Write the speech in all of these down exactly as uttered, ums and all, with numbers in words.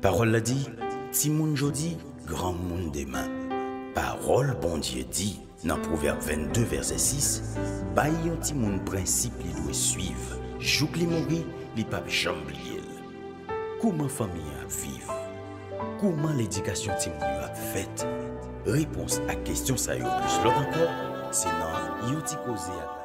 Pawòl la di, timoun jodi, granmoun demen. Pawòl Bondye di nan Pwovèb vennde vèsè sis, bay yon timoun prensip li dwe swiv, jouk li mouri, li p ap janm bliye l. Kouman fanmi an ap viv? Kouman ledikasyon timoun yo ap fèt? Repons ak kesyon sa yo plis lòt ankò, se nan Yon Ti Koze ak Lafami.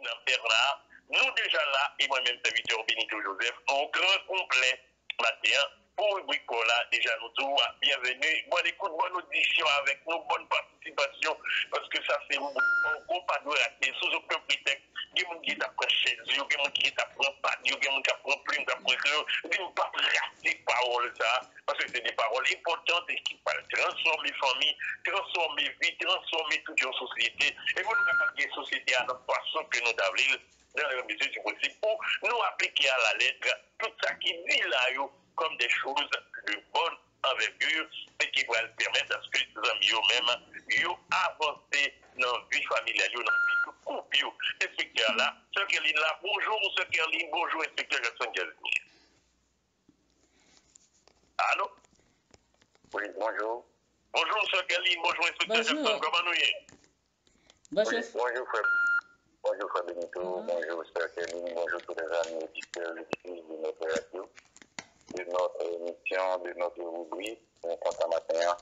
Nan Bèna, nou deja la, e mwen menm sèvitè w Benito Joseph, on gran konplè maten an. Pou ribrik pa w la, deja nou di w byenveni, bòn ekout, bòn odisyon avèk nou, bòn patisipasyon, paske sa se ribrik pa w ke w pa dwe rate sou okenn pretèks. Gen moun ki gentan pran chèz yo, gen moun ki gentan pran pad yo, gen moun k ap pran plim, k ap pran kreyon. Di m p ap rate pawòl sa a, paske se de pawòl enpòtan e ki pral transfòme fanmi, transfòme vi, transfòme tout yon sosyete. E pou nou kapab gen sosyete a nan fason ke nou ta vle l, dans la mesure du possible, pou nou aplike à la lettre tout sa ki di la yo comme des choses de bonne envergure, e ki pral pèmèt aske zanmi yo menm yo avanse nan vi familyal yo, nan vi koup yo. Enspektè a la, sè Kerline la, bonjou, sè Kerline, bonjou, enspektè Jackson Casimir. Alo? Wi, bonjou. Bonjou, sè Kerline, bonjou, enspektè Jackson, kòman nou ye? Bonjou. Wi, bonjou, frè. Bonjou, frè Benito. Bonjou, sè Kerline. Bonjou, tout lèzanmi oditè, oditris de notre radio, de notre émission, de notre rubrique. Nou kontan maten an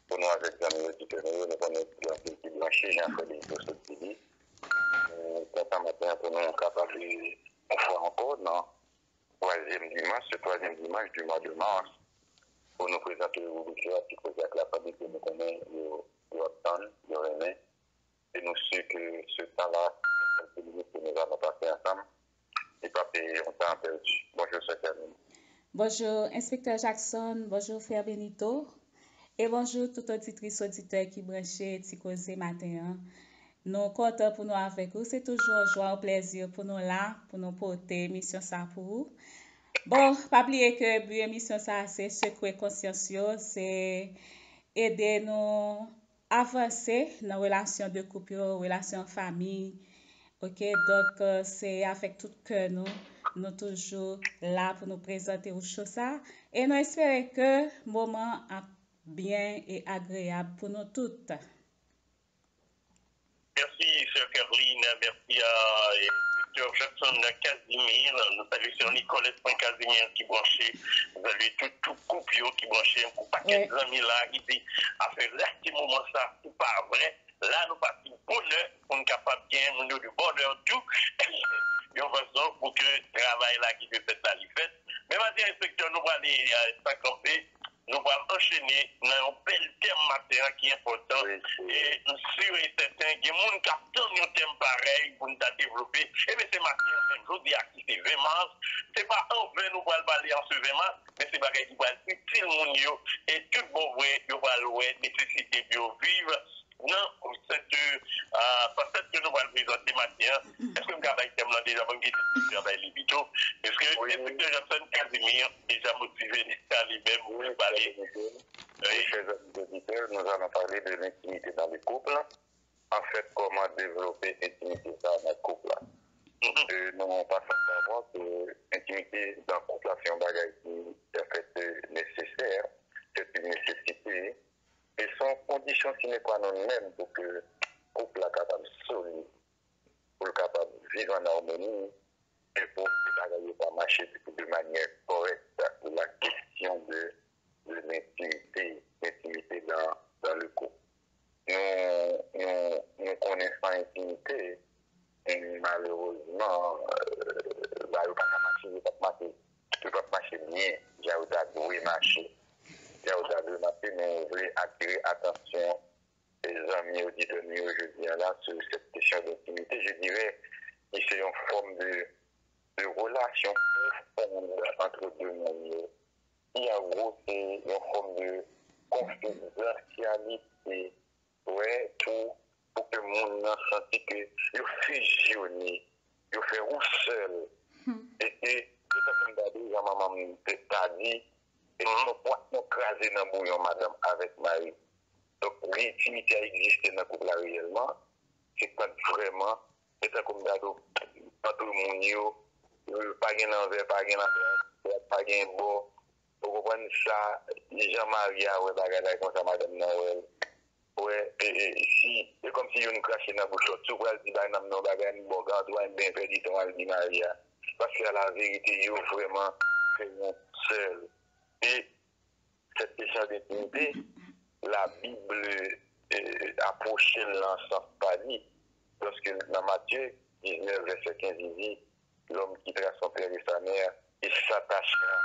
pou nou avèk zanmi oditè nou yo. Nou konnen gen anpil ki branche, jan frè Benito sot di li. Nou kontan maten an pou nou kapab yon fwa ankò nan twazyèm dimanch, se twazyèm dimanch du mois de mars, pou nou prezante ribrik yo a, Ti Koze ak Lafami, ke nou konnen yo, yo ap tann, yo renmen. Et nous sûr que ce temps-là, que nous allons passer ensemble, li p ap yon tan pèdi. Bonjou, sè Kerline. Bonjou, enspektè Jackson. Bonjou, frè Benito. E bonjou tout oditris, oditè ki branche Ti Koze maten an. Nou kontan pou nou avèk ou. Se toujou yon jwa, yon plèzi pou nou la, pou nou pote emisyon sa pou ou. Bon, pa bliye ke bi emisyon sa se sekre konsyans yo, se ede nou avanse nan relasyon de koup yo, relasyon fanmi. Oke, donk, euh, se avèk tout kè nou, nou toujou la pou nou prezante ou cho sa. E nou espere ke moman ap byen e agreyab pou nou tout. Mèsi, sè Kerline. Mèsi a, e, doktè Jackson Casimir. Nou salye sè Nicolas Casimir ki branche. Nou salye tout, tout koup yo ki branche. Yon pakèt zanmi la ki di, afè rate moman sa, se pa vre. La, nou pati bonè pou n kapab gen moun yo de bonè tou. Yon fason pou ke travay la ki dwe fèt la, li fèt. Men maten, enspektè, nou prale, e, sa kanpe. Nou pral anchene nan yon bèl tèm maten an ki enpòtan. Wi, wi. E m si e sèten, gen moun k ap tann yon tèm parèy pou n ta devlope. Ebyen, se maten an, menm jodi a ki se ven mas. Se pa anven nou pral pale an se ven mas, men se bagay ki pral itil moun yo. E tout bon vre, yo pral wè nesesite pou yo viv nan sèt, a, fasèt ke nou pral prezante maten an. Èske m ka bay tèm lan deja? Ban m kite Sylvia bay li pito. Èske enspektè Jackson Casimir deja motive li menm pou l pale? Wi, chers amis auditeurs, nous allons parler de l'intimité dans le couple. En fait, comment développer intimité sa nan koup la? E nou pa santi avwa ke entimite nan koup la se yon bagay ki, en fait, nesesè, c'est une nécessité. E se yon kondisyon sine qua non menm pou ke koup la kapab solid, pou l kapab viv an amoni, e pou ke bagay yo ka mache de manyè kòrèk. La kesyon de, de lentimite, lentimite dans, dans le couple. Nou, nou, nou konnen san entimite, e malerezman, e, bagay yo pa ka mache, yo p ap mache, yo p ap mache byen, jan yo ta dwe mache. Jan yo ta dwe mache, nou vle atire atansyon e zanmi oditè nou yo jodi a la sou cette question d'intimité, je dirais, ki se yon fòm de, de relasyon pwofon ant de moun yo, ki an gwo se yon fòm de konfidansyalite, wè, pou, pou ke moun nan santi ke yo fizyone, yo fè yon sèl. E, e, se sa ke m ta di, jan manman m te ta di, e se yon pwa nou kraze nan bouyon madanm avèk mari. Donk, wi, entimite a egziste nan koup la reyèlman. Se pa vrèman, se tankou m ta di w, ant moun yo, pa gen lanvè, pa gen ladwat, pa gen bò. Ou konprann sa, jan mari a wè bagay la, e konsa madanm nan wè l. Wè, e, e, si, e kòmsi youn krache nan bouch lòt. Si w pral di bay nanm nan bagay, ann bò gad ou, ann ben pèdi tan w al di mari a. Paske a la verite, yo vrèman fè yon sèl. E sèt kesyon de entimite, Labib, e, apwoche l nan sans pa li. Lòske nan Matye diznèf, vèsè kenz, li di, L'homme qui traite son père et sa mère, il s'attachera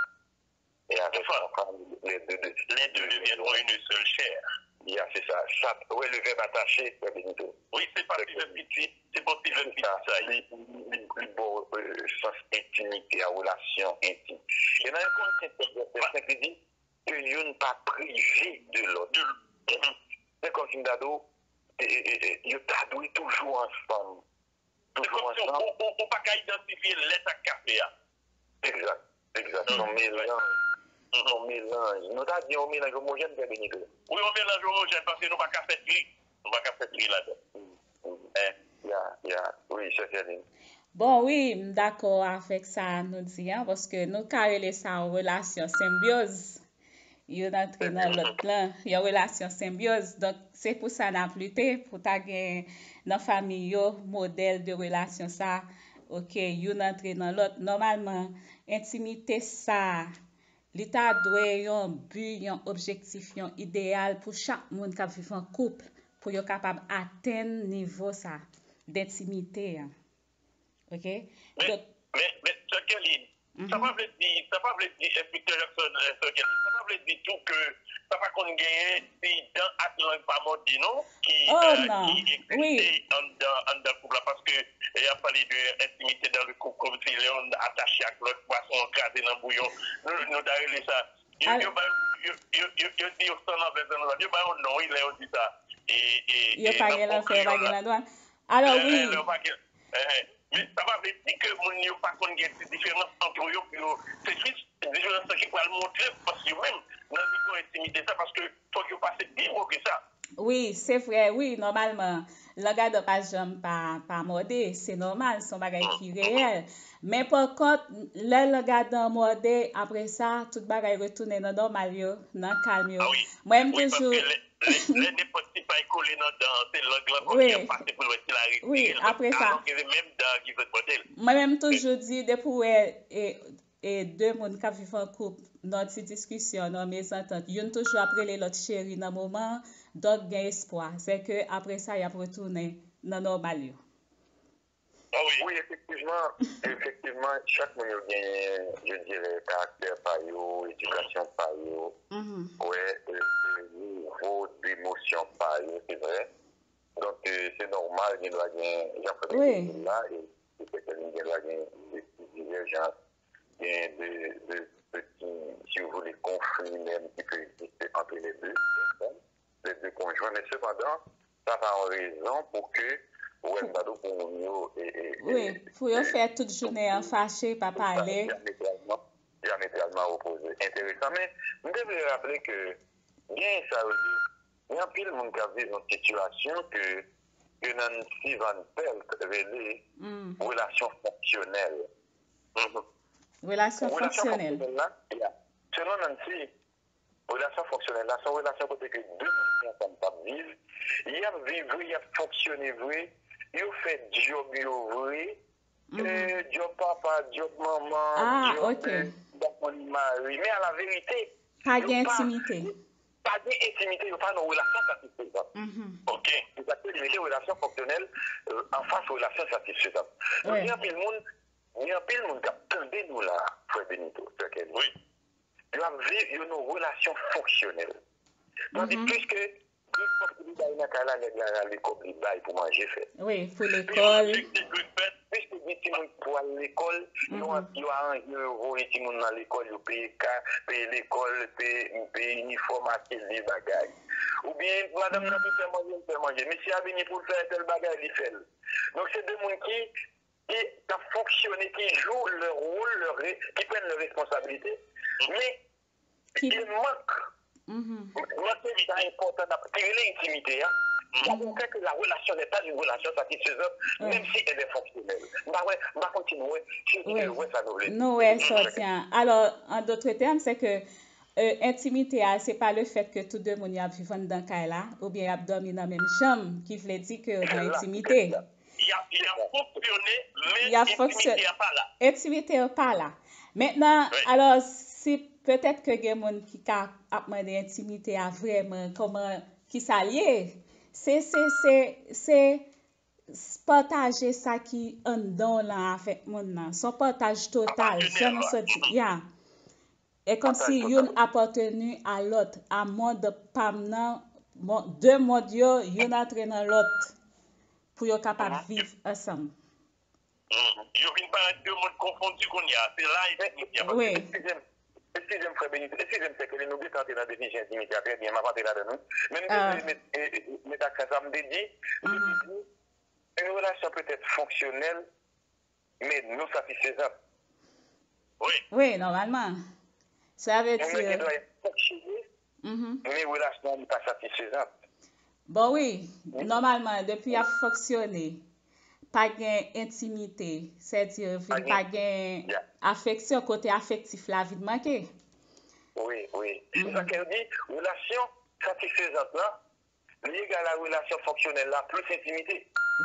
et avec son femme, les deux, de- Les deux deviendront une seule chair. Ya, se sa. Sa, wè, le verbe attaché, frè Benito. Wi, se pa ti vèb piti, se pa ti vèb piti sa ye. Li, li, li, li ba w, euh, sans entimite a, relasyon entim. E nan yon Korentyen sèt, vèsè senk, li di ke youn pa prive de lòt. Se kòmsi m ta di w, e, e, e, e, yo ta dwe toujou ansanm. Toujou ansanm. Ou, ou, ou pa ka idantifye lèt ak kafe a. Egzak, egzak. Se yon melanj. Se yon melanj. Nou ta di yon melanj omojèn, frè Benito. Wi, yon melanj omojèn, paske nou pa ka fè tri. Nou pa ka fè tri ladan. Ya, ya. Wi, sè Sèlin. Bon, wi, m dakò avèk sa nou di an, paske nou ka rele sa yon relasyon senbyoz. Youn antre nan lòt lan, yon relasyon senbyoz. Donk, se pou sa n ap lite, pou ta gen nan fanmi yo modèl de relasyon sa, oke, youn antre nan lòt. Nòmalman, entimite sa, li ta dwe yon bi, yon objektif, yon ideyal pou chak moun k ap viv an koup, pou yo kapab atenn nivo sa d entimite an. Oke? Men, men, men, sè Kelly, sa pa vle di, sa pa vle di, Enspektè Jackson, eh, sè Kelly, sa pa vle di tou ke sa pa konn genyen ti dan ak lang pa mòde, non, ki, eh, ki egziste anndan, anndan koup la, paske, eh, y ap pale de entimite dans le couple, kòmsi lè youn atache ak lòt, pwason an kraze nan bouyon. Nou, nou ta rele sa. Yo, yo ba yo, yo, yo, yo, yo di yo san lanvè, san lanvè. Yo ba yo non, wi, lè yo di sa. E, e, yo e pa nan gen lanfè, yo pa gen landwa. Alò, wi. Lè yo pa gen, eh, eh. Men sa pa vle di ke moun yo pa konn gen ti diferans ant yo pou yo, se jis diferans lan ki pral montre fòs yo menm nan nivo entimite sa, paske fòk yo pase pi wo ke sa. Wi, se vre, wi, nòmalman, lang a dan pa janm pa, pa mòde, se nòmal, se yon bagay ki reyèl. Men pa kont, lè lang a dan mòde, apre sa, tout bagay retounen nan nòmal yo, nan kalm yo. Mwen menm toujou. Lè, lè nenpòt ti pay kole nan dan an, se lang lan kòm ki ap pase pou l wè si l a retire l. Wi, apre sa. Alòske se menm dan an ki sot pote l. Mwen menm toujou di, depi w wè, e, e de moun k ap viv an koup, nan ti diskisyon, nan mezantant, youn toujou ap rele lòt cheri nan moman an, donk gen espwa. Se ke apre sa, y ap retounen nan nòmal yo. Wi, efektivman, efektivman, chak moun yo genyen, je dirais, karaktè pa yo, edikasyon pa yo, wè, e, e, nivo demosyon pa yo, se vre. Donk, e, se nòmal, gen dwa gen, jan frè Benito di la, e, se sèten, gen dwa gen de ti divèjans, gen de, de, de ti, si vous voulez, konfli menm ki pe egziste ant les deux pèsòn, les deux conjoints. Men sepandan, sa pa yon rezon pou ke, ou wè, m ta di w pou moun yo, e, e, e, wi, pou yo fè tout jounen an fache, pa pale. Dyametralman, dyametralman opoze. Enteresan. Men, m te vle raple ke gen sa yo di, gen anpil moun k ap viv yon sitiyasyon ke, ke Nancy Van Pelt rele relasyon fonksyonèl. Relasyon fonksyonèl la, ya. Selon Nancy, relasyon fonksyonèl la, se yon relasyon kote ke de moun ki ansanm k ap viv, y ap viv vre, y ap fonksyone vre, yo fè djòb yo vre, e, djòb papa, djòb manman, djòb, e, dakò, li mari. Men a la verite, pa gen entimite. Pa gen entimite, yo pa nan relasyon satisfezan. Oke. Se sa k fè li rele relasyon fonksyonèl, e, anfas relasyon satisfezan. Donk, gen anpil moun, gen anpil moun k ap tande nou la, frè Benito, sè Kelly. Wi. Yo ap viv, yo nan relasyon fonksyonèl. Tandi pliske, gen kòb pou li bay nan kay la, nèg la rale kòb li bay pou manje fèt. Wi, pou lekòl. Piske gen timoun pou al lekòl, yo, yo aranje, yo voye timoun nan lekòl, yo peye ka, peye lekòl, peye, peye inifòm, achte de bagay. Oubyen madanm nan ki fè manje, li fè manje. Mesye a vini pou l fè tèl bagay, li fè l. Donk, se de moun ki, ki, k ap fonksyone, ki jwe lè wòl, lè re, ki pran lè responsabilite. Men, ki gen mank. Mank sa enpòtan, n ap tire nan entimite a. Sa vle di ke la relation n'est pas une relation satisfaisante, menm si elle est fonctionnelle. M pa wè, m pa konn si nou wè, si nou wè sa nou vle di. Nou wè sòti an. Alò, an dòt tèm, se ke euh, entimite a, se pa le fait que tou de moun y ap viv anndan kay la, oubyen y ap dòmi nan menm chanm, ki vle di ke yo nan entimite. Y ap, y ap fonksyone, men entimite a pa la. Entimite a pa la. Mentnan, alò, si petèt ke gen moun ki ka ap mande entimite a vrèman, kòman, kisa l ye? Se, se, se, se s- pataje sa ki anndan w lan avèk moun nan. Se yon pataj total, jan nou sot di, ya. E kòmsi youn apateni a lòt, a mond pa m nan, de mond yo, youn antre nan lòt pou yo kapab viv ansanm. Yo vin parèt de mond konfondi kounye a. Se la entimite a pase. Eskize m, eskize m, frè Benito, eskize m, sè Kelly, nou gentan antre nan definisyon entimite a, trè byen, m ap antre ladan l wi. Men m te vle met, met aksan sa, m te di, m te di, une relation peut être fonctionnelle, mais non satisfaisante. Wi. Wi, nòmalman. Sa vle di. Yon nèg gen dwa fonksyone, men relasyon an li pa satisfezan. Bon, wi, nòmalman, depi y ap fonksyone, pa gen entimite, sètadi, vin pa gen afeksyon, kote afektif la vin manke. Wi, wi. Se sa ke yo di, relasyon satisfezant lan, li egal a relasyon fonksyonèl la plis entimite.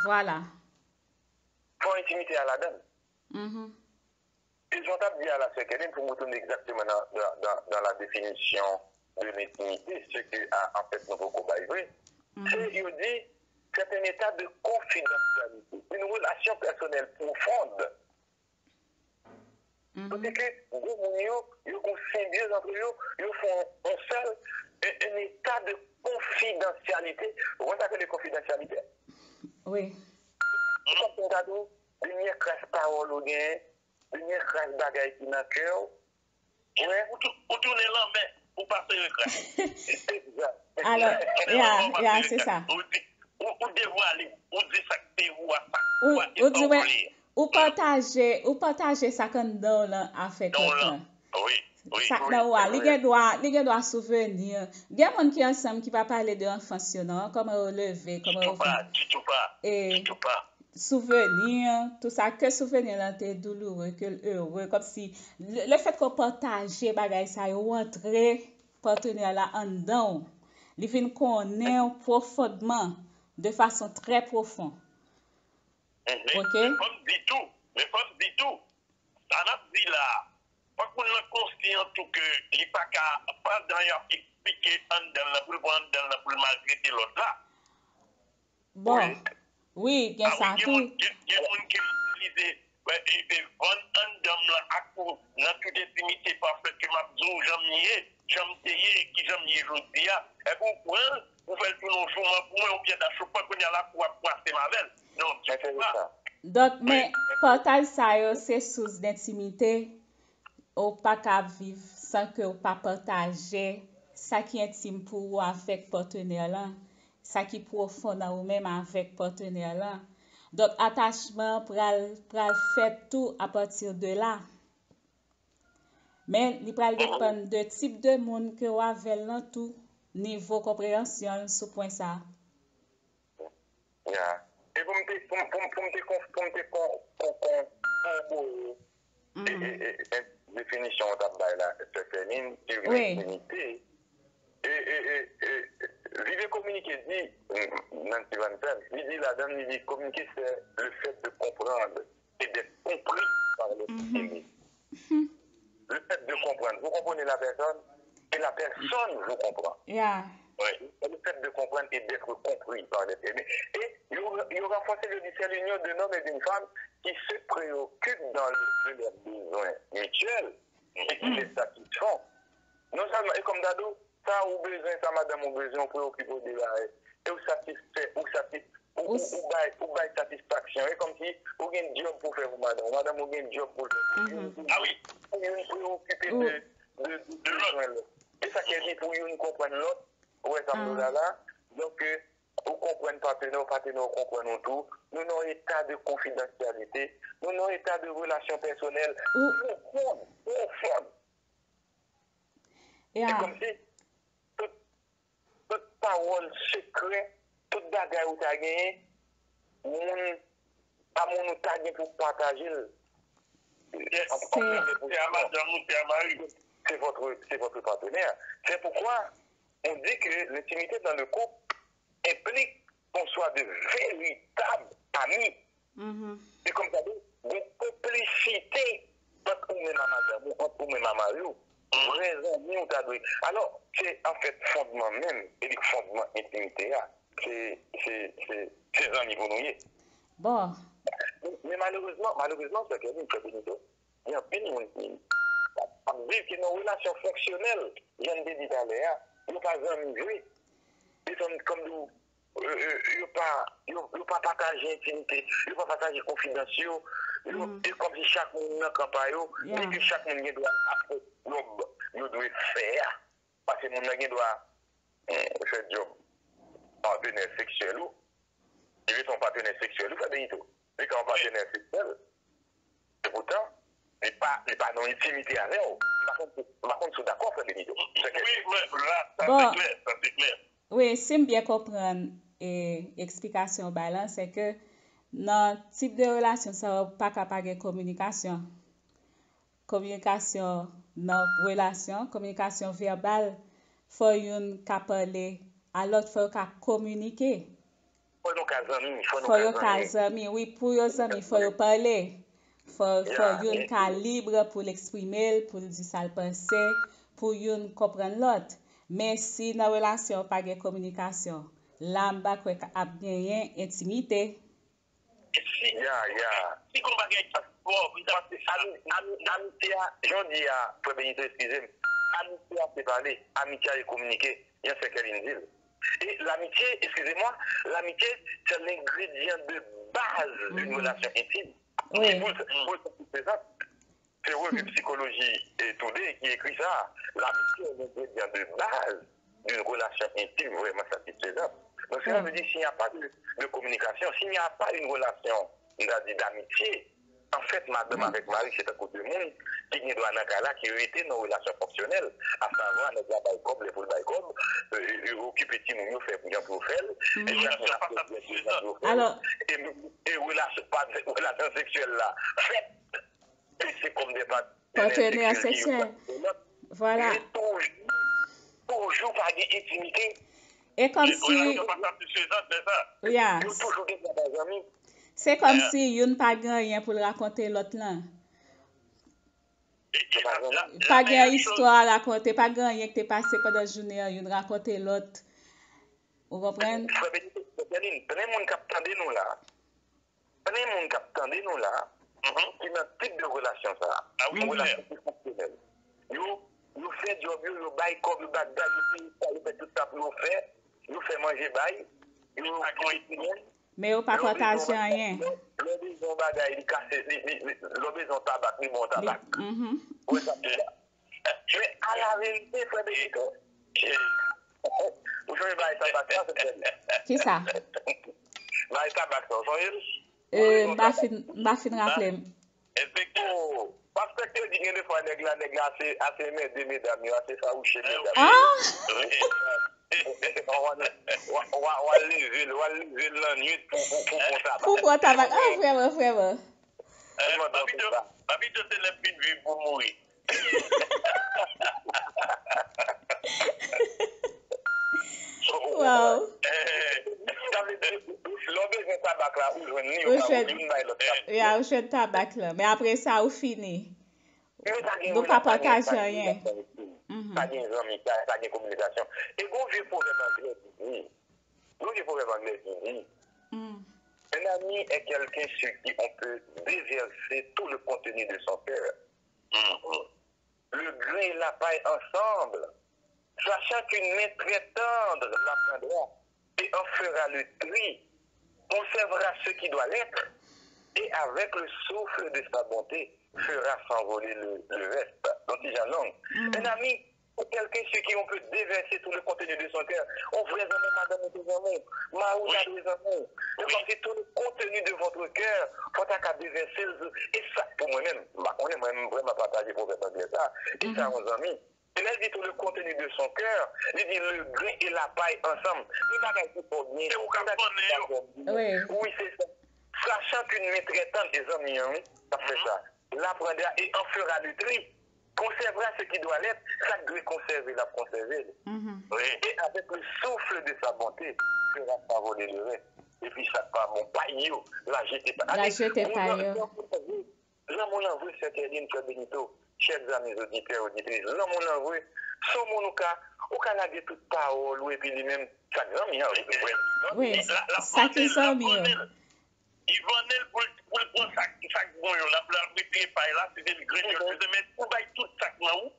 Vwala. Fò entimite a ladan l. E jan w t ap di a la, sè Kèlin, pou m retounen egzakteman nan, nan, nan, nan la définition de l'intimité, ce que, a, an fèt, nou poko bay vre, se, yo di, c'est un état de confidentialité, une relation personnelle profonde. Kote ke de moun yo, yo gon senbyoz antre yo, yo fè yon sèl, un, un état de confidentialité. Ou konn sa k rele konfidansyalite? Wi. Ou konprann sa tou? Dènyè kras pawòl ou genyen, dènyè kras bagay ki nan kè w. Ou wè? Ou tou- ou tounen lanmè, ou pa sere kras. Alò, ya, ya, se sa. Ou di, ou, ou devwale, ou di sa k te ou a, sa k ou a, e sa ou vle. Ou pataje, ou pataje sa k anndan w lan avèk lòt lan. Wi, wi. Sa k nan ou a, li gen dwa, li gen dwa souveni. Gen moun ki ansanm ki pa pale de anfans yo non, kòman yo leve, kòman yo vin. Ditou pa, ditou pa, ditou pa. Souveni, tou sa, ke souveni lan te douloure, ke l ere, kòmsi le, le fèt ke w pataje bagay sa yo, ou antre patnè la anndan w, li vin konnen w pwofondman, de fason trè pwofon. Oke? Men fò m di tou, men fò m di tou, sa n ap di la a, fòk moun nan konsyan tou ke li pa ka, pandan y ap eksplike anndan l lan, pou l pran anndan l lan pou l maltrete lòt la. Bon, wi, gen sa tou. Gen moun ki itilize vann anndan m lan ak ou nan tout entimite, pa fèt ke m ap di w jan m ye, jan m te ye, kijan m ye jodi a. Epi w pran l, ou fè l tounen yon jouman pou mwen, yon pyè dachopman, kounye a la kou ap pwase m avè l. Non, ditou pa. Donk, men, pataj sa yo se sous dentimite. Ou pa ka ap viv san ke w pa pataje sa ki entim pou ou avèk patnè lan, sa ki pwofon nan ou menm avèk patnè lan. Donk, atachman an pral, pral fèt tou apati de la. Men, li pral depann de tip de moun ke w avè l lan tou, nivo konpreyansyon l sou pwen sa a. Ya. E pou m te, pou m, pou m, pou m te, pou m te kon, kon, kon, kon, e, e, e, e, definisyon w t ap bay la, sè Fèmin, sou entimite, e, e, e, e, Vive Communiqué di, Nancy Van Zandt, li di ladan l, li di communiquer c'est le fait de comprendre et d'être compris par l'être aimé. Le fait de comprendre, vous comprenez la personne et la personne vous comprend. Le fait de comprendre et d'être compris par l'être aimé. Et il y aura forcément une union d'un homme et d'une femme qui se préoccupe dans le, de leurs besoins mutuels et qui les satisfont. Non seulement, et comme Dadou, sa ou bezwen, sa madanm ou bezwen, ou preokipe w de bagay. E ou satisfè, ou satis, ou, ou, ou bay, ou bay satisfaksyon. E kòmsi ou gen djòb pou fè pou madanm ou. Madanm ou gen djòb pou l fè pou li. Pou youn preokipe de, de, de bezwen lòt. E sa k fè di pou youn konprann lòt, Ou wè sa m di w la la? Donk, ou konprann patnè w, patnè w konprann ou tou. Nou nan yon eta de konfidansyalite. Nou nan yon eta de relasyon pèsonèl pwofon, pwofon. Se kòmsi tout, tout pawòl sekrè, tout bagay ou ta genyen, moun, pa moun ou ta gen pou pataje l. Se a madanm ou, se a mari w. C'est votre, c'est votre partenaire. C'est pourquoi on dit que l'intimité dans le couple implique qu'on soit de véritables amis. Se kòm sa di, gen konplisite ant ou menm a madanm ou, ant ou menm a mari w. Vrè zanmi w ta dwe. Alò, se anfèt fondman menm, e li k fondman entimite a. Se, se, se, se zanmi pou nou ye. Bon. Men malerezman, malerezman, sè Kevin, sè Benito, gen anpil moun ki ap viv ki nan relasyon fonksyonèl, jan m te di talè a, yo pa zanmi vre. Se tankou, kòm di w, euh, euh, yo pa, yo, yo pa pataje entimite, yo pa pataje konfidans yo, yo, e kòmsi chak moun nan kan pa yo, byen ke chak moun gen dwa ap fè djòb yo dwe fè a. Paske moun nan gen dwa, eh, fè djòb patnè seksyèl ou, li rete yon patnè seksyèl ou, frè Benito. Li ka yon patnè seksyèl, epoutan, li pa, li pa nan entimite avè w. M pa konn, m pa konn si w dakò, frè Benito. Wi, men la, sa se klè, sa se klè. Wi, si m byen konprann, e, eksplikasyon w bay lan, se ke nan tip de relasyon sa yo, pa ka pa gen kominikasyon. Kominikasyon nan relasyon, kominikasyon vèbal, fò youn ka pale a lòt, fò yo ka kominike. Fò nou ka zanmi, fò nou ka zanmi. Fò yo ka zanmi, wi, pou yo zanmi, fò yo pale. Fò, fò youn ka lib pou l eksprime l, pou l di sa l panse, pou youn konprann lòt. Men si nan relasyon pa gen kominikasyon, la m pa kwè k ap genyen entimite. Si, ya, ya. Si gon bagay ki fò, pou sa, paske ami, ami, amitye a, jan w di a, frè Benito, eskize m, amitye a se pale, amitye a se kominike, jan sè Kevin di l. Et l'amitié, excusez-moi, l'amitié, c'est l'ingrédient de base d'une relation intime. Wi. Pou, pou, pou, se sa. Se revi Psychologie Today ki ekri sa. L'amitié est l'ingrédient de base d'une relation intime vraiment satisfaisante. Donc, cela veut dire, s'il n'y a pas de, de communication, s'il n'y a pas une relation, on a dit, d'amitié, anfèt, madanm avèk mari, se tankou de moun ki gen dwa nan kay la, ki rete nan relasyon fonksyonèl, asavwa, nèg la bay kòb, lè pou l bay kòb, e, e, okipe timoun yo, fè jan pou yo fè l, e chak moun ap fè jan pou yo fè l. Alò, e, e relasyon, pa, relasyon seksyèl la fèt. E se kòm de patnè seksyèl. Vwala. Men toujou, toujou pa gen entimite. E kòmsi, yo toujou gen zanmi. Se kòmsi youn pa gen anyen pou l rakonte lòt lan. Pa gen istwa a rakonte, pa gen anyen ki te pase pandan jounen an, youn rakonte lòt. Ou konprann? Frè Benito, frè Kevin, plen moun k ap tande nou la. Plen moun k ap tande nou la, ki nan tip de relasyon sa a. Yon relasyon ki fonksyonèl. Yo, yo fè djòb yo, yo bay kòb, yo bagay, yo peye sa, yo fè tout sa pou yo fè, yo fè manje bay, yo okipe timoun. Men yo pa pataje anyen. Lè w bezwen yon bagay, li kase, li, li, li, lè w bezwen yon tabak, li ba w tabak. Ou wè sa m di la? Men alaverite, frè Benito, ou sonje bagay tabak la, frè Benito? Kisa? Bagay tabak sa, ou sonje l? E, m pa fin, m pa fin raple m. Enspektè. Oh, pastè Kredi, gen de fwa nèg la, nèg la ase, ase mède medam yo, ase fawouche medam yo. Ah! W a, w a, w a leve l, w a leve l lannwit pou, pou, pou pran tabak. Pou pran tabak. Ah, vrèman, vrèman. Papito, papito se lè m fin viv pou mouri. Wow. Sa vle di, lè w bezwen tabak la, ou jwenn li, yo ba ou youn bay lòt tabak. Ya, ou jwenn tabak la. Men apre sa, ou fini. Nou pa pataje anyen. Pa gen zanmi, pa, pa gen kominikasyon. E gon vye pwovèb anglè ki di, gon vye pwovèb anglè ki di, un ami est quelqu'un sur qui on peut déverser tout le contenu de son cœur. Le grain et la paille ensemble, sachant qu'une main très tendre l'apprendra et en fera le tri, conservera ce qui doit l'être, et avec le souffle de sa bonté, fera s'envoler le, le reste. Yon ti jan long. Un ami, Ou tel ke si ki on pe devèse tout le konteni de son kè. On vrè zanmi, madanm ou te zanmi w, mari w ta dwe zanmi w. Se kòmsi tout le konteni de votre cœur, fò ta ka devèse l sou. E sa, pou mwen menm, m pa konnen, mwen menm vrèman pataje pwovèb anglè sa. E sa, yon zanmi. E lè l di tout le konteni de son kè, li di le gren e la pay ansanm. Gen bagay ki fè w byen, gen bagay ki pa fè w byen. Wi, se sa. Sachant qu'une main très tendre, e zanmi an, wi, k ap fè sa. L'apprendra et en fera le tri. Conservera ce qui doit l'être, sa k dwe konsève, l ap konsève l. E avec le souffle de sa bonté, fera s'envoler le reste. Epi sa k pa bon, pay yo, l a jete pa. L a jete pa yo. Lanmou lan vre, sè Kèlin, frè Benito, chè zanmi oditè, oditris, lanmou lan vre, se yon moun ou ka, ou ka lage tout pawòl ou epi li menm, sa k zanmi an, wi, wi. Sa ki zanmi an. Li vann l pou l, pou l pran sa, sa k bon yo, l ap, l ap retire pay la, se te l grenn yo, se te men ou bay tout sa k nan ou.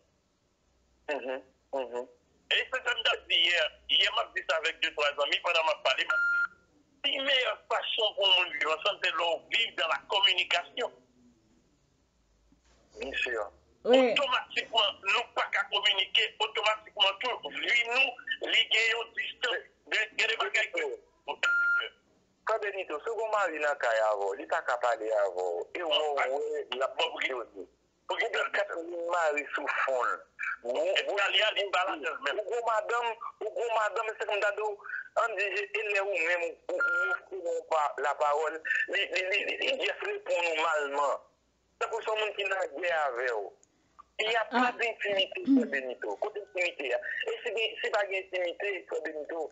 Mhm, mhm. E se sa m t ap di yè. Yè m ap di sa avèk de twa zanmi pandan m ap pale, m ap di, pi meyè fason pou moun viv ansanm, se lè w viv dans la communication. Byen si. Otomatikman, nou pa ka kominike, otomatikman tou, vi nou, li gen yon distans. Gen, gen de bagay ke Frè Benito, si w gen yon mari nan kay avè w, li pa ka pale avè w, e w wè, w wè l ap fonksyone. Ou gen kat vin mari sou fon l. Bon, bon, ou gen madanm, ou gen madanm, se kòm ta di w, ann di, e lè ou menm, ou, ou, ou ofri yon pa, lapawòl, li, li, li, li, li jis reponn ou malman. Tankou se yon moun ki nan gè avè w. Y a pa d entimite, frè Benito. Kote entimite a? E si gen, si pa gen entimite, frè Benito,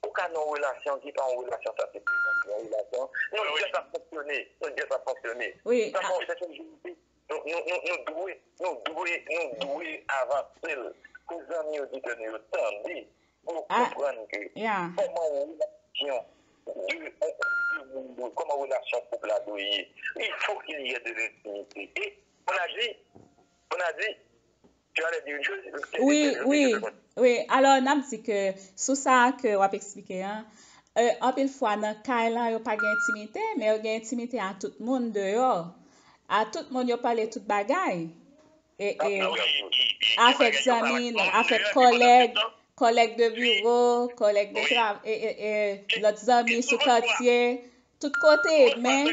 ou ka nan yon relasyon ki pa yon relasyon sa se prezan, yon relasyon. Nou jis ap fonksyone. Nou jis ap fonksyone. Sa pa yon sèten verite. Nou, nou, nou, nou dwe, nou dwe, nou dwe avanse l. Pou zanmi oditè nou yo tande, pou yo konprann ke kòman yon relasyon de, de moun dwe, kòman relasyon koup la dwe ye. Il faut qu'il y ait de l'intimité. Et on a dit, on a dit, tu allais dire une chose, wi, wi, wi. Alò, n ap di ke sou sa ke w ap eksplike an, e, anpil fwa nan kay la, yo pa gen entimite, men yo gen entimite a tout moun deyò. A tout moun, yo pale tout bagay. E, e, avèk zanmi, avèk kòlèg, kòlèg de biwo, kòlèg de travay, e, e, e, lòt zanmi sou katye, tout kote, men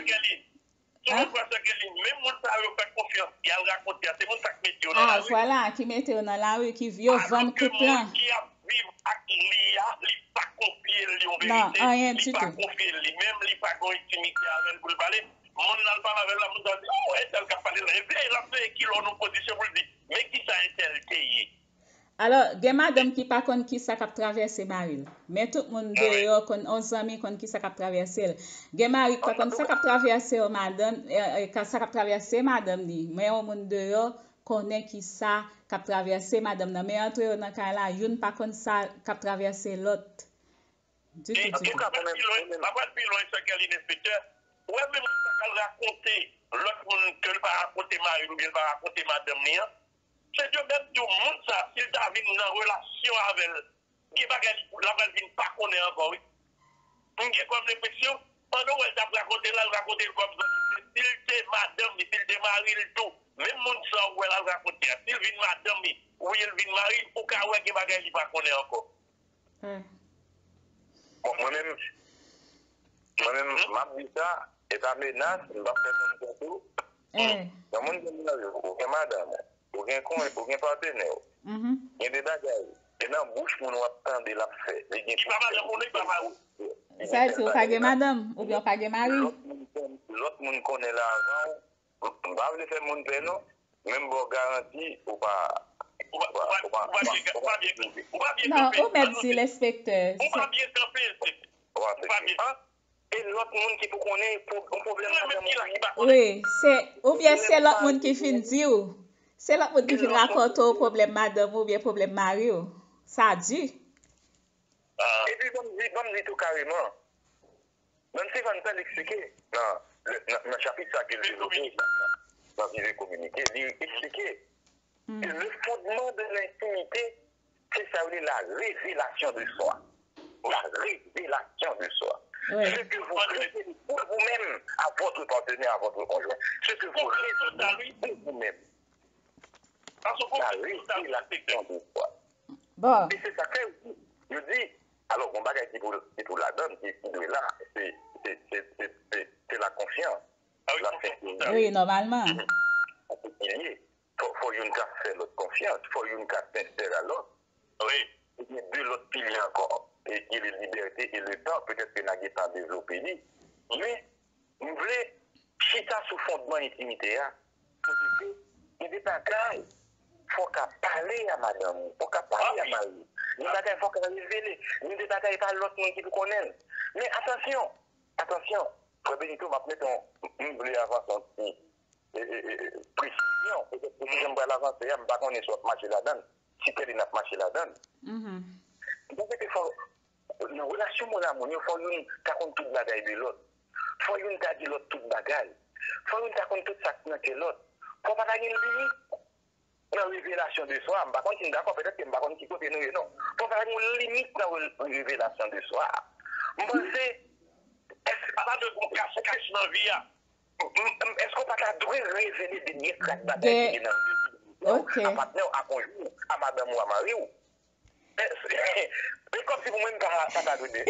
Souvantfwa, sè Kèlin, menm moun sa yo fè konfyans, y al rakonte a, se moun sa k mete yo nan lari. Ah, vwala, ki mete yo nan lari, ki yo vann koup lan. Alòske moun ki ap viv ak li a, li pa konfye l yon verite, li pa konfye l li menm, li pa gen yon entimite avè l pou l pale. Moun nan l pale avè l la, moun sa di, oh, entèl k ap pale la, epi l ap veye kilo nan pozisyon pou l di, men kisa entèl te ye. Alò, gen madanm ki pa konn kisa k ap travèse mari l. Men tout moun deyò konn, yon zanmi konn kisa k ap travèse l. Gen mari ki pa konn sa k ap travèse yon madanm, e, e, sa k ap travèse madanm li. Men yon moun deyò konnen kisa k ap travèse madanm nan. Men antre yo nan kay la, youn pa konn sa k ap travèse lòt. Ditou, ditou. M ap pral pi lwen, m ap pral pi lwen, sè Kèlin, enspektè. Ou wè menm sa k al rakonte lòt moun ke l pa rakonte mari l oubyen l pa rakonte madanm li an? Se de menm tou moun sa, si l ta vin nan relasyon avè l, gen bagay li, l ap pral vin pa konnen ankò, wi. M gen kòm lenpresyon, pandan w wè l t ap rakonte l, l al rakonte l kòm zanmi. Si l te madanm li, si l te mari l tou, menm moun sa ou wè l al rakonte a, si l vin madanm li, oubyen l vin mari l, ou ka wè gen bagay li pa konnen ankò. Bon, mwen menm, mwen menm, m ap di sa, e pa menas, m p ap fè moun pè tou. Yon moun gen mari w, ou gen madanm ou, ou gen kon, ou gen patnè w. Gen de bagay, se nan bouch moun w ap tande l ap fè. Li gen pou fè. Sa vle di ou pa gen madanm, oubyen ou pa gen mari? Lòt moun konn-, lòt moun konnen l avan w. M pa vle fè moun pè non, men m ba w garanti, ou pa, ou pa, ou pa, ou pa byen kanpe. Ou pa byen kanpe. Non, ou mèt di l, enspektè. Ou pa byen kanpe, enspektè. Ou pa byen kanpe. E lòt moun ki pou konnen pou, yon pwoblèm madanm ou. Wi, se, oubyen se lòt moun ki fin di w. Se lòt moun ki fin rakonte w pwoblèm madanm ou oubyen pwoblèm mari w. Sa di. Epi, ban m di, ban m di tou kareman, Nancy Van Pelt eksplike nan, nan, nan chapit sa ke l devlope nan, nan Viv e Kominike, li eksplike ke le fondement de l'intimité, se sa yo rele la révélation de soi. La révélation de soi. Ce que vous révélez de vous-même à votre partenaire, à votre conjoint. Ce que vous révélez de vous-même. Paske w konprann tout sa. Bon. E se sa k fè yo di, yo di, alò, yon bagay ki pou, ki pou ladan, ki, ki dwe la, se, se, se, se, se, se la konfyans. Ah wi, la konfyans. Wi, nòmalman. Fò, fò youn ka fè lòt konfyans, fò youn ka sensè a lòt. Wi. Gen de lòt pilye ankò, e, ki le libète e le tan, petèt ke n a gentan devlope li. Men, m vle chita sou fondman entimite a. Kote ke gen de bagay, fò w ka pale a madanm ou, fò w ka pale a mari w. Gen bagay, fò w ka revele. Gen de bagay, e pa lòt moun ki pou konnen l. Men atansyon, atansyon, frè Benito, m ap mete yon, m vle avanse yon ti e, e, e, presizyon. Petèt ke jan m pral avanse a, m pa konnen si w ap mache ladan l, si Kèlin ap mache ladan l. M panse ke fò, nan relasyon moun a moun yo, fò youn ta konn tout bagay de lòt. Fò youn ta di lòt tout bagay. Fò youn ta konn tout sa k nan kè lòt. Fò pa ta gen limit nan revelasyon de swa. M pa konn si n dakò, petèt ke m pa konn ki kote nou ye, non. Fò pa gen limit nan re-, revelasyon de swa. M panse, èske pa ta dwe gen kach kach nan vi a? M, m, èske w pa ta dwe revele dènye kras bagay ki gen nan vi w a patnè w, a konjwen w, a madanm ou, a mari w? E kòmsi pou mwen, m pa, pa ta dwe,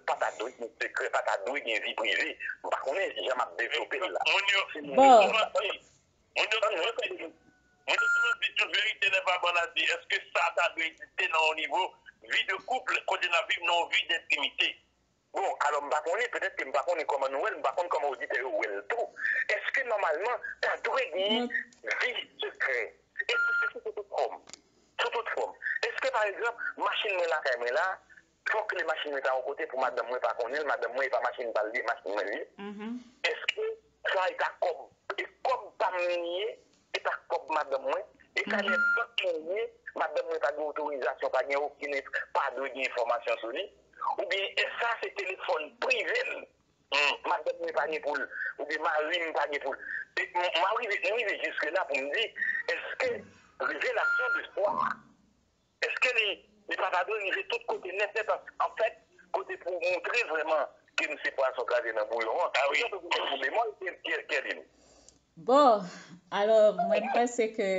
pa ta dwe gen sekrè, pa ta dwe gen vi prive. M pa konnen jan m ap devlope l la. Moun yo, moun yo souvan di, moun yo souvan di, moun yo souvan di tout verite n'est pas bonne à dire. Èske sa ta dwe egziste nan yon nivo vi de koup kote n ap viv nan yon vi dentimite? Bon, alò, m pa konnen, petèt ke m pa konnen kòman nou wè l, m pa konn kòman oditè yo wè l tou. Èske nòmalman ta dwe gen vi sekrè? E sou, sou, sou tout fòm? Sou tout fòm. Èske, pa egzanp, machin mwen lakay mwen la, fòk kle machin mwen ta yon kote pou madanm mwen pa konnen l, madanm mwen e pa machin pa l li ye, machin mwen li ye? Èske sa e ta kòb, e kòb pa m li ye, e pa kòb madanm mwen, e kanè bank mwen li ye, madanm mwen pa gen otorizasyon, pa gen okenn, pa dwe gen enfòmasyon sou li? Oubyen èske sa se telefòn prive m, madanm mwen pa gen pou l, oubyen mari m pa gen pou l? E m, m a rive, m rive jiske la pou m di, èske revelasyon de swa, èske li, li pa ta dwe rive tout kote nèt nèt, an, anfèt, kote pou w montre vrèman ke m se pwason kraze nan bouyon an? Jan pou w montre bemòl, Kè-, Kè-, Kèlin. Bon, alò, mwen, m panse ke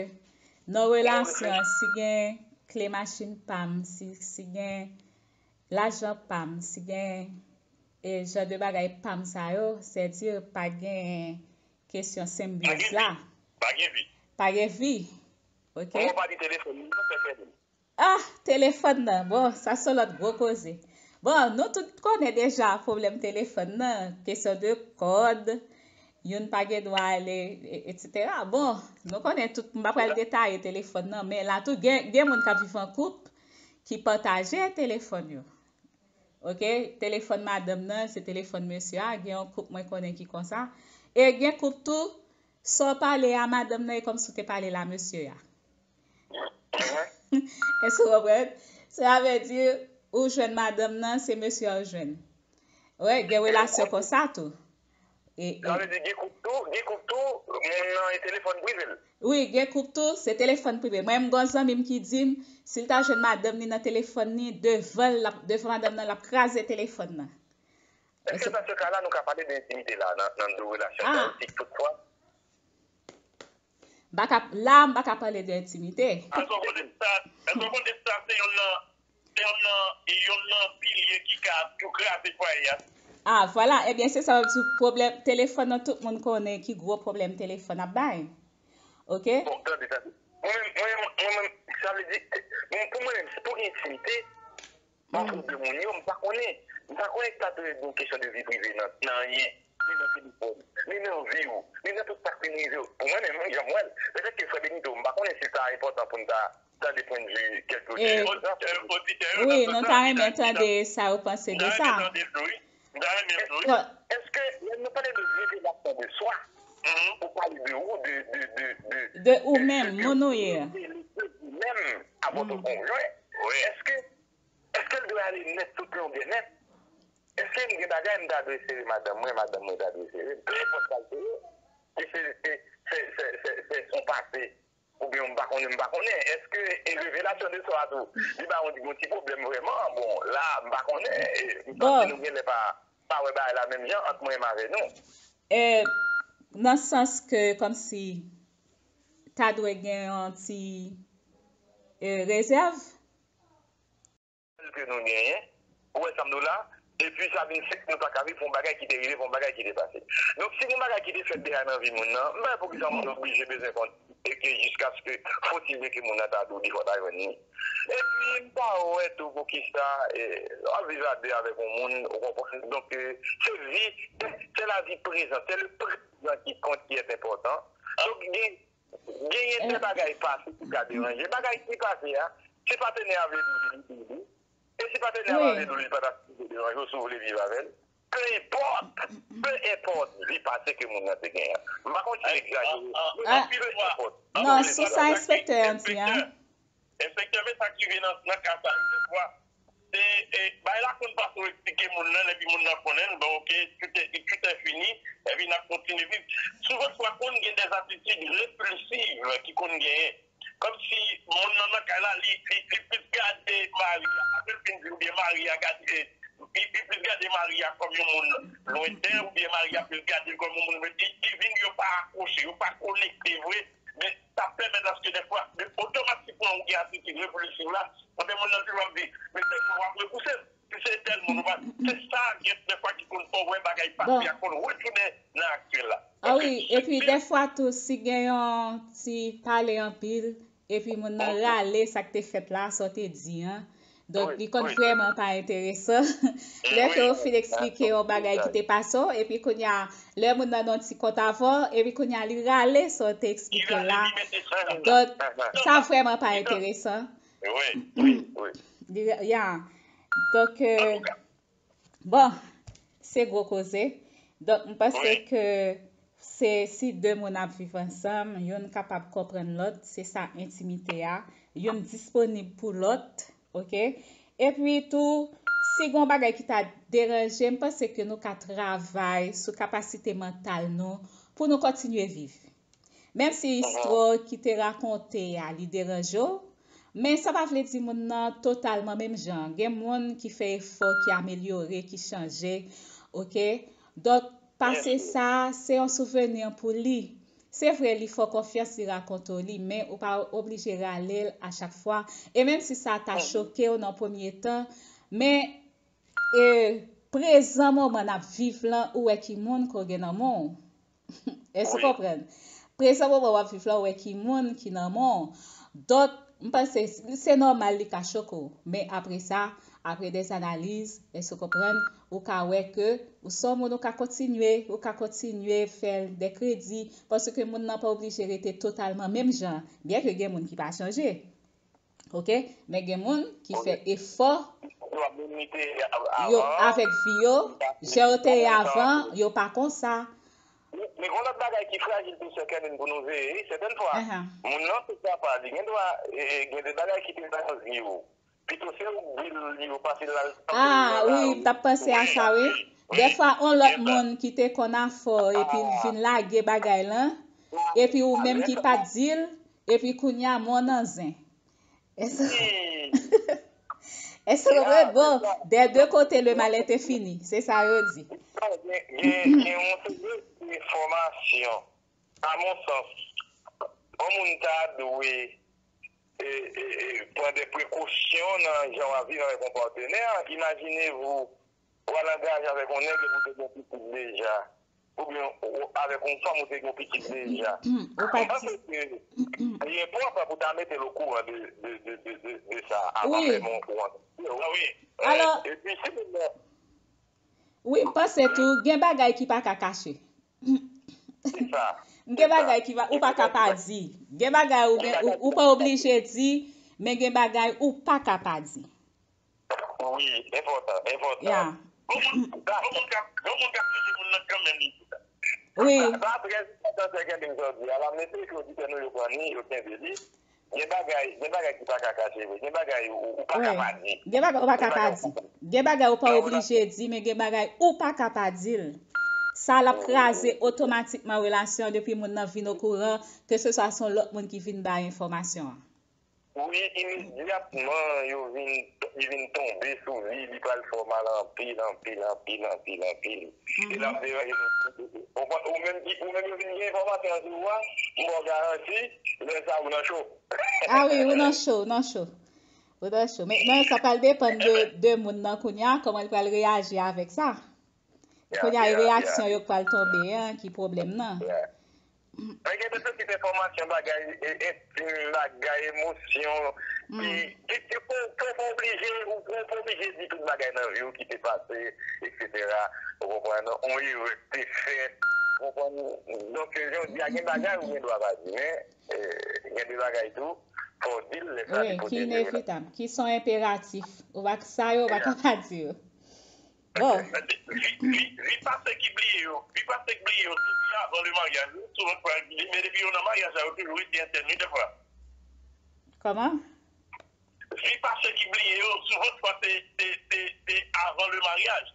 nan relasyon, si gen kle machin pa m, si, si gen lajan pa m, si gen, e, jan de bagay pa m sa yo, sèdi pa gen kesyon senbyoz la. Pa gen vi. Pa gen vi. Pa gen vi. Oke? Kòman w pa di telefòn nan, fè fè nou? Ah, telefòn nan. Bon, sa se lòt gwo koze. Bon, nou tout konnen deja pwoblèm telefòn nan, kesyon de kòd, youn pa gen dwa ale, e, etsetera. Bon, nou konnen tout, m pa pral detaye telefòn nan, men la tou, gen, gen moun k ap viv an koup ki pataje telefòn yo. Oke, telefòn madanm nan, se telefòn mesye a, gen yon koup mwen konnen ki konsa. E gen koup tou, sa w pale a madanm nan, e kòmsi w te pale l a mesye a. Èske w konprann? Sa vle di, ou jwenn madanm nan, se mesye a w jwenn. Wi, gen relasyon konsa tou. E, e. Sa vle di, gen koup tou, gen koup tou, moun nan e telefòn prive l. Wi, gen koup tou, se telefòn prive. Mwen, m gen yon zanmi m ki di m, si l ta jwenn madanm li nan telefòn li, devan l, l ap, devan madanm nan, l ap kraze telefòn nan. Èske nan se ka la, nou ka pale de entimite la, nan, nan de relasyon sa yo, si toutfwa? M pa ka, la, m pa ka pale de entimite. Èske w konnen sa, èske w konnen sa, se youn nan, se youn nan, youn nan pilye ki ka tou kraze fwaye a? Ah, vwala. Ebyen, se sa w ap di, pwoblèm telefòn nan, tout moun konnen ki gwo pwoblèm telefòn ap bay. Oke? Bon, tande, tande. Mwen menm, mwen menm, mwen menm, sa vle di, bon, pou mwen menm, pou gen entimite, antre de moun yo, m pa konnen. M pa konnen si ta dwe gen kesyon de vi prive nan, nan anyen. Ni nan telefòn, ni nan vi w, ni nan tout sa k fin rive w. Pou mwen menm, jan m wè l, petèt ke frè Benito, m pa konnen si sa enpòtan pou n ta tande pwennvi kèk lòt. Wi, nou ta renmen tande sa yo panse de sa. M ta renmen tande l tou, wi. M ta renmen l tou, wi. Èske, èske lè nou pale de revelasyon de swa, ou pale de ou, de, de, de, de, de ou menm, moun ou ye a. Ou menm, a votre conjoint. Wi. Èske Èske l dwe ale nèt tout longè nèt? Èske m gen bagay m ta dwe sere madanm mwen, madanm mwen ta dwe sere m? Peu importe sa l te ye, si se, se, se, se, se, se son pase, oubyen m pa konnen, m pa konnen. Èske e revelasyon de swa tou, li ba yon, yon ti pwoblèm vrèman? Bon, la, m pa konnen. E, m santi nou genlè pa, pa wè bagay la menm jan ant mwen menm avè nou. E, nan sans ke, kòmsi, ta dwe gen yon ti, e, rezèv. Ke nou genyen, ou wè sa m di w la? Epi sa vin fèt nou pa ka viv pou yon bagay ki te rive, pou yon bagay ki te pase. Donk, si gen yon bagay ki te fèt deja nan vi moun nan, m pa wè poukisa moun oblije bezwen konn e ke jiskaske fotibyen ke moun nan ta di w li fò ta jwenn li. Epi m pa wè tou poukisa, e, w ap viv a de avèk yon moun, ou konprann? Donk, e, se vi, se, se la vi prezan, se le prezan ki kont, ki est enpòtan. Donk, gen, genyen de bagay pase ki ka deranje. Bagay ki pase a, si patenè a vle di li, li di li. E si patenè a pa vle di li, li pa ta sipoze deranje w si w vle viv avè l. Pe enpòt, pe enpòt vi pase ke moun nan te genyen. M pa konn si m egzajere, men pe enpòt. Non, sou sa enspektè an di a. Enspektè, men sa k rive nan, nan ka sa yo defwa. Se, e, bagay la konn pase w eksplike moun nan, epi moun nan konnen l, bon, oke, tout est, tout est fini, epi n ap kontinye viv. Souvantfwa konn gen des attitudes répulsives ki konn genyen. Kòmsi moun nan nan kay la, li, li, li plis gade mari a, apre l fin di oubyen mari a gade, li, li plis gade mari a kòm yon moun lwenten, oubyen mari a plis gade l kòm yon moun, li, li vin yo pa akwoche, yo pa konekte vre, men sa pèmèt aske dèfwa, men otomatikman ou gen atitid repilsiv la, kote moun nan toujou ap di, men tèl moun w ap repouse m, si se tèl moun ou pa, se sa gen dèfwa ki konn fè w wè bagay pase a konn retounen nan aktyèl la. Ah wi, epi dèfwa tou, si gen yon ti pale anpil, epi moun nan rale sa k te fèt la, sa w te di an. Donk, li konn vrèman pa enteresan. Lè ke w fin eksplike yon bagay ki te pase w, epi kounye a, lè moun nan nan ti kont avè w, epi kounye a, li rale sa w te eksplike la. Donk, sa vrèman pa enteresan. Li, ya. Donk, e, bon, se gwo koze. Donk, m panse ke se si de moun ap viv ansanm, youn kapab konprann lòt, se sa entimite a. Youn disponib pou lòt, oke? Epi tou, si gon bagay ki ta deranje, m panse ke nou ka travay sou kapasite mantal nou pou nou kontinye viv. Menm si istwa ki te rakonte a, li deranje w, men sa pa vle di moun nan totalman menm jan. Gen moun ki fè efò, ki amelyore, ki chanje, oke? Donk, pase sa, se yon souveni pou li. Se vre, li fè w konfyans, li rakonte w li, men ou pa oblije rale l a chak fwa. E menm si sa ta choke w nan premye tan, men, e, prezan moman n ap viv lan, ou wè ki moun ke w gen nan men w. Èske w konprann? Prezan moman w ap viv la, ou wè ki moun ki nan men w. Donk, m panse se nòmal li ka choke w. Men apre sa, apre dè analiz, èske w konprann? Ou ka wè ke ou se yon moun, ou ka kontinye, ou ka kontinye fè l dè kredi, paske moun nan pa oblije rete totalman menm jan, byen ke gen moun ki pa chanje. Oke? Men gen moun ki fè efò, yo avèk vi yo, jan yo te ye avan, yo pa konsa. Men gen yon lòt bagay ki frajil tou, sè Kèlin, pou nou veye, wi, sètèn fwa, moun nan, se papa, li gen dwa, e, e, gen de bagay ki te nan vi w. Pito se ou k di l li, ou pase l al. Ah, wi, m t ap panse a sa, wi. Dèfwa, yon lòt moun ki te konn afè w, epi l vin lage bagay lan, epi ou menm ki pa t di l, epi kounye a, men w nan zen. Èske, èske w konprann? Bon, des deux côtés, le mal était fini. Se sa yo di. Gen, gen, gen yon seri de enfòmasyon. A mon sans, yon moun ta dwe, e, e, e, pran de prekosyon nan jan w ap viv avèk yon patnè. Imajine w, w al angaje avèk yon nèg epi w te gen pitit deja. Oubyen w, avèk yon fanm ou te gen yon pitit deja. Ou pa di. M panse ke li enpòtan pou w ta mete l okouran de, de, de, de, de, de sa avan menm ou angaje w. Alò, epi si moun nan. Wi, m panse tou, gen bagay ki pa ka kache. Gen bagay ki pa, ou pa ka pa di. Gen bagay ou gen, ou, ou pa oblije di, men gen bagay ou pa ka pa di. Wi, enpòtan, enpòtan. Ya. Gon moun, gon moun k ap, gon moun k ap jije moun nan kanmenm, li di sa. Wi. Sa, sa trè enpòtan, sè Kèlin, sa w di a la, m eseye ke oditè nou yo pran li, yo kenbe li. Gen bagay, gen bagay ki pa ka kache vre. Gen bagay ou, ou pa ka pa di. Gen bagay ou pa ka pa di. Gen bagay ou pa oblije di, men gen bagay ou pa ka pa di l. Sa l ap kraze otomatikman relasyon depi moun nan vin okouran, keseswa se yon lòt moun ki vin bay enfòmasyon an. Wi, imedyatman yo vin, li vin tonbe sou li, li pral fè w mal anpil, anpil, anpil, anpil, anpil. E l ap deranje. Ou konprann? Ou menm ki, ou menm yo vin gen enfòmasyon sou ou a, m ba w garanti, lè sa a ou nan cho. Ah wi, ou nan cho, ou nan cho. Ou nan cho. Men, men sa pral depann de, de moun nan kounye a, kòman l pral reyaji avèk sa. Kounye a, e reyaksyon yo k pral tonbe an ki pwoblèm nan. Men gen de tip enfòmasyon, bagay, e, entim, bagay, emosyon, ki, ki, ki pou, pou, pou oblije, ou pou, pou oblije di tout bagay nan vi w ki te pase, etsetera. Ou konprann? On erè k te fèt. Ou konprann? Donk, jan w di a, gen bagay ou gen dwa pa di, men, e, gen de bagay tou, fò w di l lè sa li pote enterè. Inevitab. Ki son enperatif. Ou pa, sa yo, ou pa ka pa di yo. Bon. Vi, vi, vi pase ki bliye yo. Vi pase ki bliye yo. Se ti avan le maryaj. Souvan fwa, men depi yo nan maryaj la, yo toujou rete entèn, wi, dèfwa. Kòman? Vi pase ki bliye yo, souvan fwa, se, se, se, se avan le maryaj.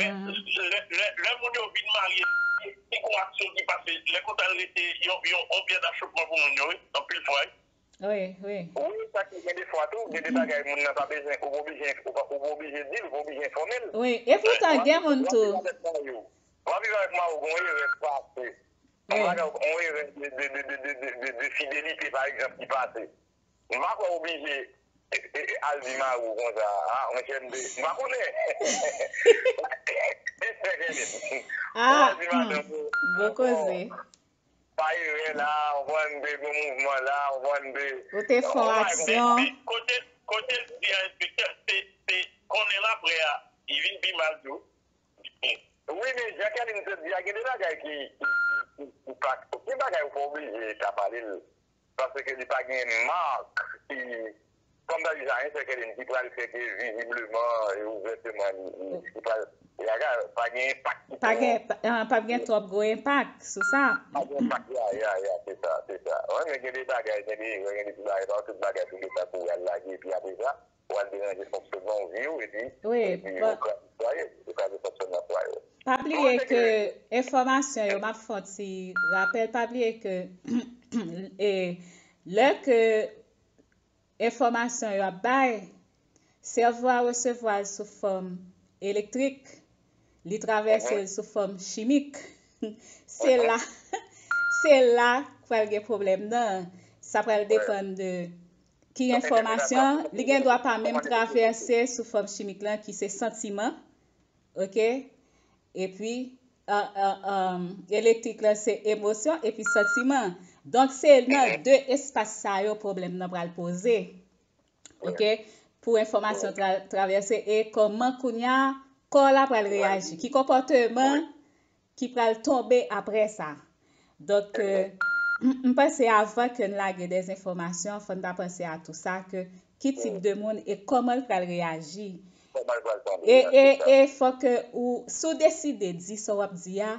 Men, lè, lè, lè moun yo vin marye, se, se gon aksyon ki pase. Lè konsa, l rete yon, yon, yon pyè dachopman pou moun yo, wi, anpil fwa, wi. Wi, wi. Wi, sa ki gen de fwa tou, gen de bagay moun nan pa bezwen, ou pa oblije, ou pa, ou pa oblije di l, ou pa oblije enfòme l. Wi, e poutan, gen moun tou. W ap viv avèk mari w, gon erè k pase. On bagay, on erè de, de, de, de, de, de, de fidelite, pa egzanp, ki pase. M pa kwè w oblije e, e, e, al di mari w konsa, a, monchè, m te, m pa konnen. Al di madanm ou, Gwo koze. Pa erè la, w konprann, m te gen mouvman la, w konprann, m te. Ou te fè yon aksyon. Kote, kote l di a, enspektè, se, se konnen l apre a, li vin pi mal tou. Wi, men jan Kerline te di a, gen de bagay ki, ki, ki, ki pa, gen bagay ou pa oblije ta pale l. Paske li pa gen mak ki, kòm ta di sa, en sèkèl ki pral fè ke vizibleman e ouvèteman li, li, li pral, yaga, pa gen enpak ki Pa gen, pa, pa gen twòp gwo enpak sou sa. Pa gen enpak, ya, ya, ya, se sa, se sa. Wi, men gen de bagay, gen de, gen de ti bagay, pa tout bagay pou gen sa pou al lage, epi apre sa, ou al deranje fonksyonman vi w, epi, Wi, epi ou kraze fwaye, ou kraze fonksyonman fwaye. Pa bliye ke enfòmasyon yo, m ap fè yon ti rapèl, pa bliye ke e, lè ke enfòmasyon yo ap bay, sèvo a resevwa l sou fòm elektrik, li travèse l sou fòm chimik. Se la, se la k pral gen pwoblèm nan. Sa pral depann de ki enfòmasyon, li gen dwa pa menm travèse sou fòm chimik lan ki se santiman, oke? Epi, elektrik lan se emosyon epi santiman. Donk, se nan de espas sa yo pwoblèm nan pral poze. Oke? Pou enfòmasyon tra, travèse e kòman kounye a kò la pral reyaji. Ki konpòteman ki pral tonbe apre sa. Donk, m panse avan ke n lage de enfòmasyon, fò n ta panse a tou sa, ke ki tip de moun e kòman l pral reyaji. E, e, e fò ke ou, si w deside di sa w ap di a,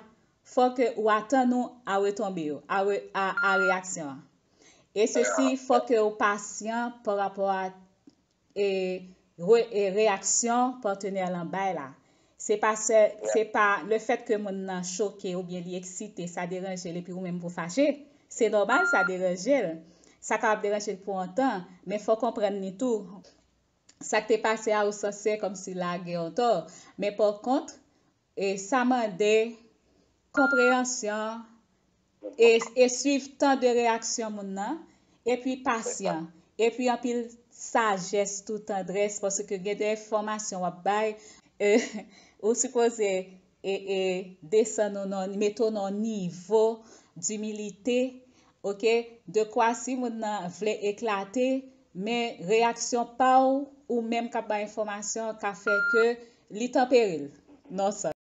fò ke ou atann ou a retonbe yo, a, re, a, a reyaksyon an. E sesi, fò ke ou pasyan pa rapò a e, re, e reyaksyon patnè lan bay la. Se pa sèl, se pa le fèt ke moun nan choke oubyen li eksite, sa deranje l epi ou menm pou fache. Se nòmal sa deranje l. Sa kapab deranje l pou yon tan, men fò w konprann li tou. Sa k te pase a ou sanse kòmsi lage yon tò. Men pa kont, e sa mande konpreyansyon e, e swiv tan de reyaksyon moun nan, epi pasyan, epi anpil sajès tou, tandrès, paske gen de enfòmasyon w ap bay, e, ou sipoze e, e, desann ou nan, mete w nan yon nivo dimilite, oke, dekwa si moun nan vle eklate, men reyaksyon pa w, ou menm k ap bay enfòmasyon, ka fè ke li tanpere l nan yon sans.